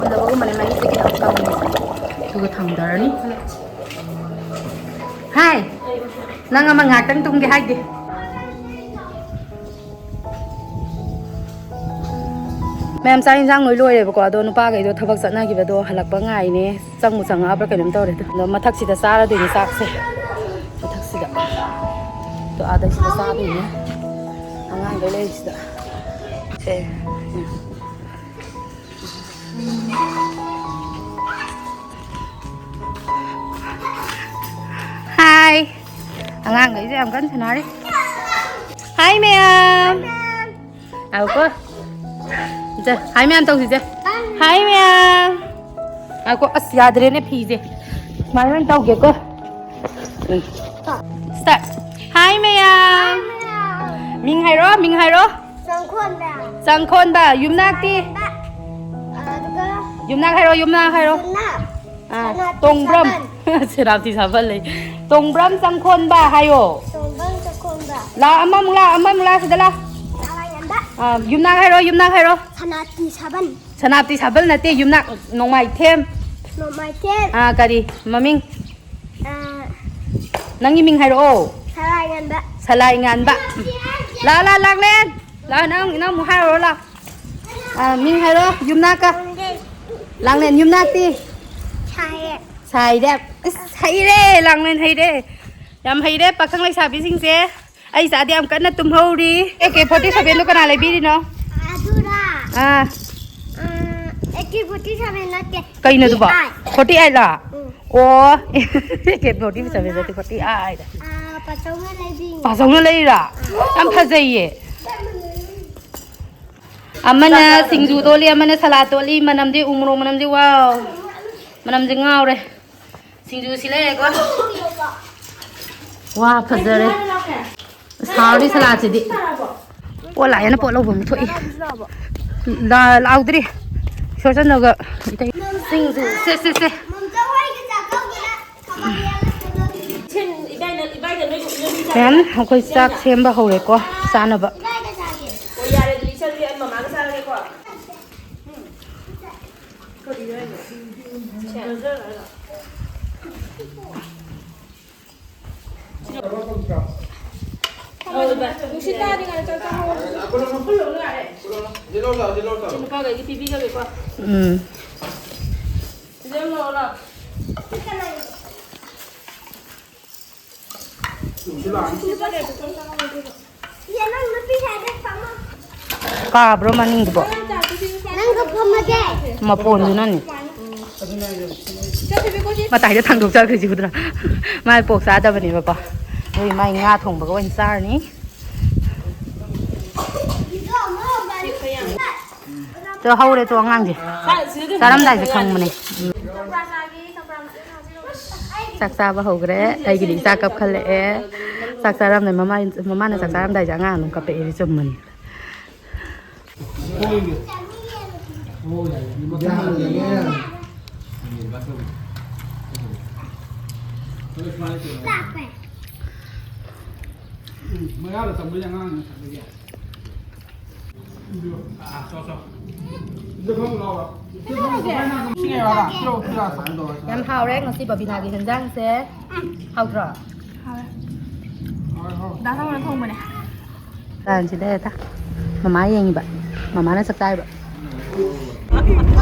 ꯃꯨꯜꯂꯕꯒꯨꯝꯕꯅꯦ, ꯃꯍꯤꯁꯦ ꯈꯤꯇꯪ ꯀꯪꯉꯦ꯫ ꯑꯗꯨꯒ ꯊꯥꯡꯗꯔꯅꯤ꯫ ꯍꯥꯏ, ꯅꯪ ꯑꯃ ꯉꯥꯛꯇꯪ ꯇꯨꯝꯒꯦ ꯍꯥꯏꯗꯦ꯫ ꯃꯌꯥꯝ, ꯆꯥꯛ ꯏꯟꯁꯥꯡ ꯂꯣꯏ ꯂꯣꯏꯔꯦꯕꯀꯣ꯫ ꯑꯗꯣ ꯅꯨꯄꯥꯈꯩꯗꯣ ꯊꯕꯛ ꯆꯠꯅꯈꯤꯕꯗꯣ ꯍꯜꯂꯛꯄ ꯉꯥꯏꯅꯦ꯫ ꯆꯪꯕꯨ ꯆꯪꯉꯛꯑꯕ꯭ꯔꯥ ꯀꯩꯅꯣꯝ ꯇꯧꯔꯦ꯫ ꯑꯗꯣ ꯃꯊꯛꯁꯤꯗ ꯆꯥꯔꯗꯣꯏꯅꯦ ꯆꯥꯛꯁꯦ꯫ ꯃꯊꯛꯁꯤꯗ꯫ ꯑꯗꯣ ꯑꯥꯗ ꯁꯤꯗ ꯆꯥꯗꯣꯏꯅꯦ꯫ ꯑꯉꯥꯡꯈꯩ ꯂꯩꯔꯤꯁꯤꯗ꯫ ꯁꯦ꯫ ꯍꯥꯏ꯫ ꯑꯉꯥꯡꯈꯩꯁꯦ ꯌꯥꯝ ꯀꯟꯅ ꯁꯥꯟꯅꯔꯤ꯫ ꯍꯥꯏ ꯃꯌꯥꯝ꯫ ꯑꯧꯀꯣ꯫ ꯁꯦ, ꯍꯥꯏ ꯃꯌꯥꯝ ꯇꯧꯁꯤꯁꯦ꯫ ꯍꯥꯏ ꯃꯌꯥꯝ꯫ ꯉꯥꯏꯈꯣ, ꯑꯁ, ꯌꯥꯗ꯭ꯔꯦꯅꯦ ꯐꯤꯁꯦ꯫ ꯁꯨꯃꯥꯏꯅ ꯑꯣꯏꯅ ꯇꯧꯒꯦꯀꯣ꯫ ꯎꯝ꯫ Start꯫ ꯍꯥꯏ ꯃꯌꯥꯝ꯫ ꯃꯤꯡ ꯍꯥꯏꯔꯣ, ꯃꯤꯡ ꯍꯥꯏꯔꯣ꯫ ꯆꯪꯈꯣꯟꯕ꯫ ꯆꯪꯈꯣꯟꯕ꯫ ꯌꯨꯝꯅꯥꯛꯇꯤ? ꯑꯗꯨꯒ ꯌꯨꯝꯅꯥꯛ ꯍꯥꯏꯔꯣ, ꯌꯨꯝꯅꯥꯛ ꯍꯥꯏꯔꯣ꯫ ꯌꯨꯝꯅꯥꯛ꯫ ꯑꯥ, ꯁꯅꯥꯇꯤ ꯇꯣꯡꯕ꯭ꯔꯝ꯫ ꯁꯥꯕꯟ꯫ ꯁꯦꯅꯥꯄꯇꯤ ꯁꯥꯕꯜ ꯂꯩ꯫ ꯇꯣꯡꯕ꯭ꯔꯝ ꯆꯪꯈꯣꯟꯕ ꯍꯥꯏꯌꯣ꯫ ꯇꯣꯡꯕ꯭ꯔꯝ ꯆꯪꯈꯣꯟꯕ꯫ ꯂꯥ, ꯑꯃꯃꯨꯛ ꯂꯥ, ꯑꯃꯃꯨꯛ ꯂꯥ, ꯁꯤꯗ ꯂꯥ꯫ ꯁꯅꯥ ꯌꯥꯟꯕ꯫ ꯑꯥ, ꯌꯨꯝꯅꯥꯛ ꯍꯥꯏꯔꯣ, ꯌꯨꯝꯅꯥꯛ ꯍꯥꯏꯔꯣ꯫ ꯁꯅꯥꯇꯤ ꯁꯥꯕꯟ꯫ ꯁꯅꯥꯄꯇꯤ ꯁꯥꯕꯜ ꯅꯠꯇꯦ, ꯌꯨꯝꯅꯥꯛ ꯅꯣꯡꯃꯥꯏꯊꯦꯝ꯫ ꯅꯣꯡꯃꯥꯏꯊꯦꯝ꯫ ꯑꯥ, ꯀꯔꯤ ꯃꯃꯤꯡ? ꯑꯥ, ꯅꯪꯒꯤ ꯃꯤꯡ ꯍꯥꯏꯔꯛꯑꯣ꯫ ꯁꯂꯥꯏ ꯉꯥꯟꯕ꯫ ꯁꯂꯥꯏ ꯉꯥꯟꯕ꯫ ꯂꯥ, ꯂꯥ, ꯂꯥꯡꯂꯦꯟ꯫ ꯂꯥ, ꯅꯪ, ꯅꯪ ꯑꯃꯨꯛ ꯍꯥꯏꯔꯛꯑꯣ, ꯂꯥ꯫ ꯑꯥ, ꯃꯤꯡ ꯍꯥꯏꯔꯣ, ꯌꯨꯝꯅꯥꯛꯀ꯫ ꯂꯥꯡꯂꯦꯟ꯫ ꯂꯥꯡꯂꯦꯟ, ꯌꯨꯝꯅꯥꯛꯇꯤ? ꯁꯥꯏꯔꯦ꯫ ꯁꯥꯏꯔꯦ꯫ ꯑꯁ, ꯍꯩꯔꯦ, ꯂꯥꯡꯂꯦꯟ ꯍꯩꯔꯦ꯫ ꯌꯥꯝ ꯍꯩꯔꯦ, ꯄꯥꯈꯪ ꯂꯩꯁꯥꯕꯤꯁꯤꯡꯁꯦ꯫ ꯑꯩ ꯏꯆꯥꯗꯤ ꯌꯥꯝ ꯀꯟꯅ ꯇꯨꯝꯍꯧꯔꯤ꯫ ꯑꯦ ꯀꯦ ꯐꯣꯔꯇꯤ ꯁꯚꯦꯟꯗꯣ ꯀꯅꯥ ꯂꯩꯕꯤꯔꯤꯅꯣ? ꯑꯗꯨꯔꯥ? ꯑꯥ꯫ ꯑꯥ, ꯑꯦ ꯀꯦ ꯐꯣꯔꯇꯤ ꯁꯚꯦꯟ ꯅꯠꯇꯦ꯫ ꯀꯩꯅꯣ ꯑꯗꯨꯕꯣ? Forty eight. ꯐꯣꯔꯇꯤ ꯑꯥꯏꯠ ꯂꯣ? ꯎꯝ꯫ ꯑꯣ꯫ ꯑꯦ ꯀꯦ ꯐꯣꯔꯇꯤ ꯁꯚꯦꯟ ꯅꯠꯇꯦ, ꯐꯣꯔꯇꯤ ꯑꯥꯏꯠ꯫ ꯑꯥ, ꯄꯥꯆꯧꯅ ꯂꯩꯕꯤꯅꯦ꯫ ꯄꯥꯆꯧꯅ ꯂꯩꯔꯤꯔꯣ? ꯌꯥꯝ ꯐꯖꯩꯌꯦ꯫ ꯑꯃꯅ ꯁꯤꯡꯖꯨ ꯇꯣꯠꯂꯤ, ꯑꯃꯅ ꯁꯂꯥꯠ ꯇꯣꯠꯂꯤ꯫ ꯃꯅꯝꯗꯤ, ꯎ ꯃꯣꯔꯣꯛ ꯃꯅꯝꯗꯤ, ꯋꯥꯎ! ꯃꯅꯝꯁꯦ ꯉꯥꯎꯔꯦ꯫ ꯁꯤꯡꯖꯨꯁꯤ ꯂꯩꯔꯦꯀꯣ꯫ ꯋꯥ, ꯐꯖꯔꯦ꯫ ꯑꯁ, ꯍꯥꯎꯔꯅꯤ ꯁꯂꯥꯠꯁꯤꯗꯤ꯫ ꯄꯣꯠ ꯂꯥꯛꯑꯦꯅ ꯄꯣꯠ ꯂꯧꯕ ꯑꯃ ꯊꯣꯛꯏ꯫ ꯂꯥ-, ꯂꯥꯎꯗ꯭ꯔꯤ꯫ ꯏꯁꯣꯔꯆꯟꯗꯒ ꯁꯤꯡꯖꯨ꯫ ꯁꯦ, ꯁꯦ, ꯁꯦ꯫ ꯃꯦꯝ, ꯑꯩꯈꯣꯏ ꯆꯥꯛ ꯁꯦꯝꯕ ꯍꯧꯔꯦꯀꯣ, ꯆꯥꯅꯕ꯫ ꯎꯝ꯫ ꯀꯥꯕ꯭ꯔꯣ ꯃꯅꯤꯡꯗꯨꯕꯣ? ꯅꯪꯒ ꯐꯝꯃꯒꯦ꯫ ꯃꯄꯣꯟꯗꯨꯅꯅꯤ꯫ ꯃꯇꯥꯏꯗ ꯊꯥꯡꯗꯣꯛꯆꯈ꯭ꯔꯤꯁꯤ ꯎꯗ꯭ꯔꯥ? ꯃꯥꯏ ꯄꯣꯛ ꯆꯥꯗꯕꯅꯦꯕꯀꯣ꯫ ꯑꯗꯨꯒꯤ ꯃꯥꯏ ꯉꯥ ꯊꯣꯡꯕꯒ ꯑꯣꯏꯅ ꯆꯥꯔꯅꯤ꯫ ꯇꯣ, ꯍꯧꯔꯦ ꯇꯣ ꯑꯉꯥꯡꯁꯦ꯫ ꯆꯥꯔꯝꯗꯥꯏꯁꯦ ꯈꯪꯕꯅꯦ꯫ ꯎꯝ꯫ ꯆꯥꯛ ꯆꯥꯕ ꯍꯧꯈ꯭ꯔꯦ꯫ ꯑꯩꯒꯤꯗꯤ ꯏꯆꯥ ꯀꯞꯈꯠꯂꯛꯑꯦ꯫ ꯆꯥꯛ ꯆꯥꯔꯝꯗꯥꯏ ꯃꯃꯥ-, ꯃꯃꯥꯅ ꯆꯥꯛ ꯆꯥꯔꯝꯗꯥꯏꯁꯦ ꯑꯉꯥꯡ ꯑꯗꯨꯝ ꯀꯞꯄꯛꯑꯦ꯫ ꯆꯨꯝꯕꯅꯤ꯫ ꯃꯌꯥꯗ ꯇꯝꯕꯩ ꯑꯉꯥꯡꯅ ꯇꯝꯕꯒꯤ꯫ ꯌꯥꯝ ꯍꯥꯎꯔꯦ ꯉꯁꯤ ꯕꯕꯤꯅꯥꯒꯤ ꯍꯦꯟꯖꯥꯡꯁꯦ꯫ ꯍꯥꯎꯇ꯭ꯔꯣ? ꯍꯥꯎꯔꯦ꯫ ꯗꯥ ꯁꯥꯃꯣꯅ ꯊꯣꯡꯕꯅꯦ꯫ ꯀꯥꯟꯁꯤꯗ ꯍꯦꯛꯇ ꯃꯃꯥ ꯌꯦꯡꯉꯤꯕ, ꯃꯃꯥꯅ ꯆꯥꯛ ꯆꯥꯏꯕ꯫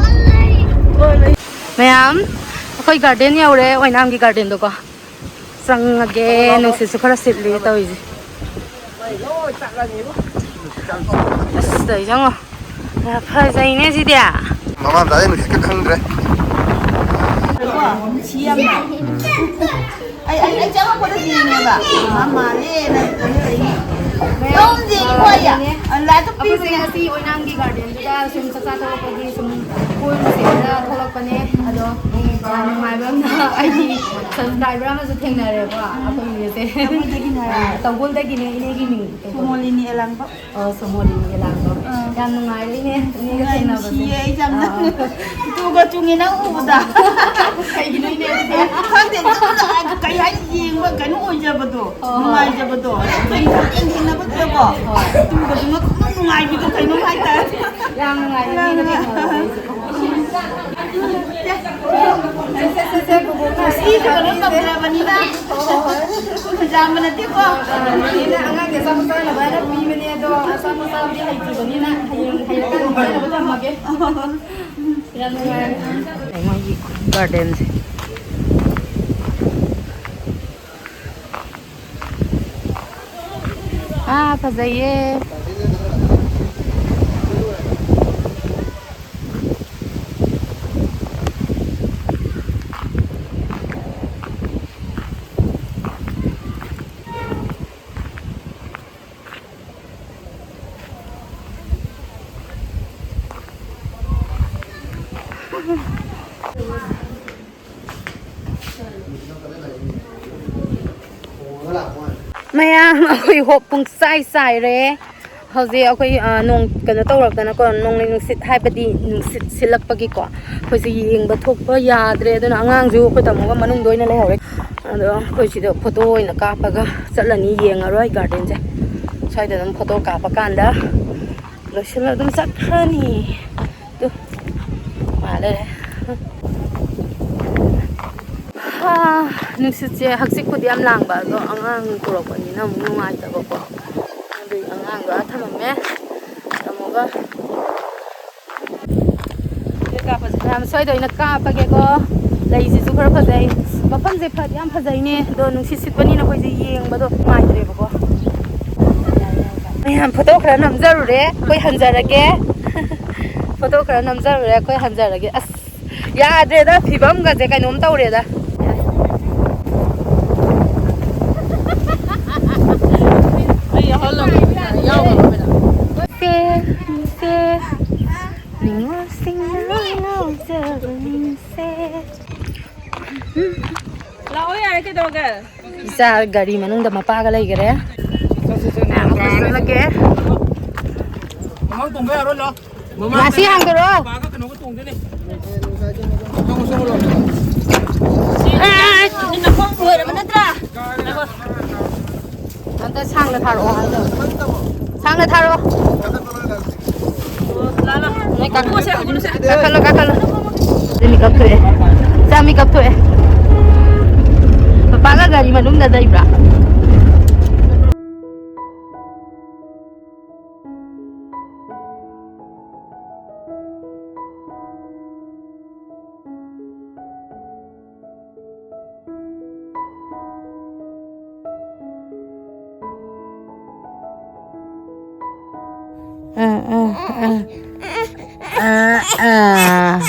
ꯃꯌꯥꯝ, ꯑꯩꯈꯣꯏ ꯒꯥꯔꯗꯦꯟ ꯌꯧꯔꯦ, ꯑꯣꯏꯅꯥꯝꯒꯤ ꯒꯥꯔꯗꯦꯟꯗꯣꯀꯣ꯫ ꯆꯪꯉꯒꯦ, ꯅꯨꯡꯁꯤꯠꯁꯨ ꯈꯔ ꯁꯤꯠꯂꯤ ꯇꯧꯔꯤꯁꯦ꯫ ꯑꯁ, ꯇꯧꯔꯤꯁꯦ ꯌꯦꯡꯉꯣ꯫ ꯌꯥꯝ ꯐꯖꯩꯅꯦ ꯁꯤꯗꯤ꯫ ꯃꯃꯥ ꯃꯆꯥꯁꯦ ꯅꯨꯡꯁꯤꯠꯀ ꯈꯪꯗ꯭ꯔꯦ꯫ ꯀꯣ, ꯅꯨꯡꯁꯤ ꯌꯥꯝꯅ꯫ ꯑꯩ, ꯑꯩ, ꯑꯩ ꯆꯪꯉꯛꯄꯗ ꯌꯦꯡꯉꯦꯕ꯫ ꯃꯥ ꯃꯥꯜꯂꯦꯅ ꯀꯩꯅꯣ ꯇꯧꯔꯤꯅꯦ꯫ ꯃꯌꯥꯝ, ꯇꯧꯗꯦ, ꯑ, ꯏꯈꯣꯏ꯫ ꯌꯦꯡꯉꯦ꯫ ꯑ, ꯂꯥꯏꯠꯇꯣ ꯑꯩꯈꯣꯏꯁꯦ ꯄꯤꯕꯅꯦ꯫ ꯉꯁꯤ ꯑꯣꯏꯅꯥꯝꯒꯤ ꯒꯥꯔꯗꯦꯟꯗꯨꯗ ꯁꯨꯝ ꯆꯥꯛꯆꯥ ꯇꯣꯛꯂꯛꯄꯒꯤ ꯁꯨꯝ ꯀꯣꯏꯔꯨꯁꯦꯅ ꯊꯣꯛꯂꯛꯄꯅꯦ꯫ ꯑꯗꯣ ꯌꯥꯝ ꯅꯨꯡꯉꯥꯏꯕ ꯑꯃꯅ ꯑꯩꯒꯤ ꯁꯕꯁꯀ꯭ꯔꯥꯏꯕꯔ ꯑꯃꯁꯨ ꯊꯦꯡꯅꯔꯦꯀꯣ꯫ ꯑꯩꯈꯣꯏ ꯏꯅꯦꯁꯦ꯫ ꯇꯧꯕꯨꯜꯗꯒꯤꯅꯦ꯫ ꯇꯧꯕꯨꯜꯗꯒꯤꯅꯦ, ꯏꯅꯦꯒꯤ ꯃꯤꯡ꯫ ꯁꯣꯃꯣꯂꯤꯅꯤ ꯑꯦꯂꯥꯡꯕꯝ꯫ ꯑꯣ, ꯁꯣꯃꯣꯂꯤꯅꯤ ꯑꯦꯂꯥꯡꯕꯝ꯫ ꯑꯥ꯫ ꯌꯥꯝ ꯅꯨꯡꯉꯥꯏꯔꯦ ꯏꯅꯦ, ꯏꯅꯦꯒ ꯌꯥꯝ ꯊꯦꯡꯅꯕꯁꯦ꯫ ꯅꯨꯡꯁꯤꯌꯦ, ꯑꯩ ꯌꯥꯝꯅ꯫ ꯑꯥ꯫ ꯏꯇꯨꯒ ꯆꯨꯡꯉꯦ ꯅꯪ ꯎꯕꯗ꯫ ꯀꯩꯒꯤꯅꯣ ꯏꯅꯦ ꯑꯗꯨꯗꯤ? ꯈꯪꯗꯦ, ꯌꯥꯝꯅ ꯀꯩ ꯍꯥꯏꯅꯤ, ꯌꯦꯡꯕ ꯀꯩꯅꯣ ꯑꯣꯏꯖꯕꯗꯣ, ꯍꯣꯏ, ꯍꯣꯏ꯫ ꯅꯨꯡꯉꯥꯏꯖꯕꯗꯣ꯫ ꯀꯩꯅꯣ ꯌꯦꯡ ꯊꯦꯡꯅꯕꯗꯨꯗꯀꯣ꯫ ꯍꯣꯏ꯫ ꯏꯇꯨꯒꯁꯨ ꯉꯛ-, ꯉꯛ ꯅꯨꯡꯉꯥꯏꯕꯤꯗꯣ ꯀꯩꯅꯣꯝ ꯍꯥꯏꯇꯥꯔꯦ꯫ ꯌꯥꯝ ꯅꯨꯡꯉꯥꯏꯔꯦ ꯏꯅꯦꯒ ꯊꯦꯡꯅꯕꯁꯦ꯫ ꯉꯁꯤꯁꯨ ꯀꯩꯅꯣ ꯇꯧꯗ꯭ꯔꯕꯅꯤꯅ꯫ ꯌꯥꯝꯕ ꯅꯠꯇꯦꯀꯣ꯫ ꯑꯉꯥꯡꯒꯤ ꯑꯆꯥꯄꯣꯠ ꯆꯥꯅꯕ ꯍꯥꯏꯅ ꯄꯤꯕꯅꯦ, ꯑꯗꯣ ꯑꯆꯥꯄꯣꯠ ꯆꯥꯕꯗꯤ ꯍꯩꯇ꯭ꯔꯤꯕꯅꯤꯅ ꯍꯌꯦꯡ ꯍꯩꯔꯀꯥꯟꯗ ꯄꯤꯖꯅꯕ ꯊꯝꯃꯒꯦ꯫ ꯌꯥꯝ ꯅꯨꯡꯉꯥꯏꯔꯦ꯫ ꯃꯣꯏꯒꯤ ꯒꯥꯔꯗꯦꯟꯁꯦ꯫ ꯑꯥ, ꯐꯖꯩꯌꯦ꯫ ꯃꯌꯥꯝ, ꯑꯩꯈꯣꯏ ꯍꯣꯞ ꯄꯨꯡ ꯆꯥꯏ ꯆꯥꯏꯔꯦ꯫ ꯍꯧꯖꯤꯛ ꯑꯩꯈꯣꯏ, ꯑ, ꯅꯣꯡ ꯀꯩꯅꯣ ꯇꯧꯔꯛꯇꯅꯀꯣ, ꯅꯣꯡꯂꯩ ꯅꯨꯡꯁꯤꯠ ꯍꯥꯏꯕꯗꯤ ꯅꯨꯡꯁꯤꯠ ꯁꯤꯜꯂꯛꯄꯒꯤꯀꯣ, ꯑꯩꯈꯣꯏꯁꯦ ꯌꯦꯡꯕ ꯊꯣꯛꯄ ꯌꯥꯗ꯭ꯔꯦ꯫ ꯑꯗꯨꯅ ꯑꯉꯥꯡꯁꯨ ꯑꯩꯈꯣꯏ ꯇꯥꯃꯣꯒ ꯃꯅꯨꯡꯗ ꯑꯣꯏꯅ ꯂꯩꯍꯧꯔꯦ꯫ ꯑꯗꯣ ꯑꯩꯈꯣꯏ ꯁꯤꯗ ꯐꯣꯇꯣ ꯑꯣꯏꯅ ꯀꯥꯞꯄꯒ ꯆꯠꯂꯅꯤ, ꯌꯦꯡꯉꯔꯣꯏ ꯒꯥꯔꯗꯦꯟꯁꯦ꯫ ꯁ꯭ꯋꯥꯏꯗ ꯑꯗꯨꯝ ꯐꯣꯇꯣ ꯀꯥꯞꯄ ꯀꯥꯟꯗ ꯂꯣꯏꯁꯤꯜꯂ ꯑꯗꯨꯝ ꯆꯠꯈ꯭ꯔꯅꯤ꯫ ꯇꯨ, ꯃꯥ ꯂꯩꯔꯦ꯫ ꯍꯥ, ꯅꯨꯡꯁꯤꯠꯁꯦ ꯍꯛꯆꯤꯠꯄꯨꯗꯤ ꯌꯥꯝ ꯂꯥꯡꯕ, ꯑꯗꯣ ꯑꯉꯥꯡ ꯄꯨꯔꯛꯄꯅꯤꯅ ꯑꯃꯨꯛ ꯅꯨꯡꯉꯥꯏꯇꯕꯀꯣ꯫ ꯑꯗꯨꯒꯤ ꯑꯉꯥꯡꯗꯣ ꯑꯥ ꯊꯝꯃꯝꯃꯦ꯫ ꯇꯥꯃꯣꯒ ꯃꯌꯥꯝ ꯁ꯭ꯋꯥꯏꯗ ꯑꯣꯏꯅ ꯀꯥꯞꯄꯒꯦꯀꯣ꯫ ꯂꯩꯁꯤꯁꯨ ꯈꯔ ꯐꯖꯩ꯫ ꯃꯐꯝꯁꯦ ꯐꯗꯤ ꯌꯥꯝ ꯐꯖꯩꯅꯦ, ꯑꯗꯣ ꯅꯨꯡꯁꯤꯠ ꯁꯤꯠꯄꯅꯤꯅ ꯑꯩꯈꯣꯏꯁꯦ ꯌꯦꯡꯕꯗꯣ ꯅꯨꯡꯉꯥꯏꯇ꯭ꯔꯦꯕꯀꯣ꯫ ꯃꯌꯥꯝ ꯐꯣꯇꯣ ꯈꯔ ꯅꯝꯖꯔꯨꯔꯦ, ꯑꯩꯈꯣꯏ ꯍꯟꯖꯔꯒꯦ꯫ ꯐꯣꯇꯣ ꯈꯔ ꯅꯝꯖꯔꯨꯔꯦ, ꯑꯩꯈꯣꯏ ꯍꯟꯖꯔꯒꯦ꯫ ꯑꯁ, ꯌꯥꯗ꯭ꯔꯦꯗ, ꯐꯤꯕꯝꯒꯁꯦ ꯀꯩꯅꯣꯝ ꯇꯧꯔꯦꯗ꯫ ꯑꯩ ꯌꯥꯎꯍꯜꯂꯝꯃꯣ, ꯌꯥꯎꯍꯜꯂꯝꯃꯣ꯫ ꯁꯦ, ꯁꯦ, ꯅꯤꯉꯣꯜꯁꯤꯡꯅ ꯉꯥꯎꯖꯕ ꯃꯤꯡꯁꯦ꯫ ꯂꯥꯛꯑꯣ ꯌꯥꯔꯦ, ꯀꯩꯗꯧꯔꯒꯦ? ꯏꯆꯥ ꯒꯥꯔꯤ ꯃꯅꯨꯡꯗ ꯃꯄꯥꯒ ꯂꯩꯈꯔꯦ꯫ ꯆꯠꯁꯤ, ꯆꯠꯁꯤ, ꯃꯌꯥꯝ ꯑꯩꯈꯣꯏ ꯆꯠꯂꯒꯦ꯫ ꯃꯃꯥꯡ ꯇꯣꯡꯕ ꯌꯥꯔꯣꯏ, ꯂꯥꯛꯑꯣ꯫ ꯃꯃꯥꯡ ꯉꯁꯤ ꯍꯥꯡꯗꯣꯔꯣ? ꯄꯥꯒ ꯀꯩꯅꯣꯒ ꯇꯣꯡꯗꯣꯏꯅꯦ꯫ ꯆꯪꯉꯣ, ꯆꯪꯉꯣ, ꯂꯥꯛꯑꯣ꯫ ꯑꯦ, ꯅꯈꯣꯡ ꯂꯣꯏꯔꯕ ꯅꯠꯇ꯭ꯔꯥ? ꯑꯝꯇ ꯁꯥꯡꯅ ꯊꯥꯔꯛꯑꯣ꯫ ꯁꯥꯡꯅ ꯊꯥꯔꯛꯑꯣ꯫ ꯅꯣꯏ ꯀꯥꯈꯠ-, ꯀꯥꯈꯠꯂꯣ, ꯀꯥꯈꯠꯂꯣ꯫ ꯃꯤꯀꯞ ꯊꯣꯛꯑꯦ꯫ ꯏꯆꯥ ꯃꯤꯀꯞ ꯊꯣꯛꯑꯦ꯫ ꯄꯄꯥꯒ ꯒꯥꯔꯤ ꯃꯅꯨꯡꯗ ꯂꯩꯕ꯭ꯔꯥ? ꯑ, ꯑ, ꯑ꯫ ꯑ, ꯑ꯫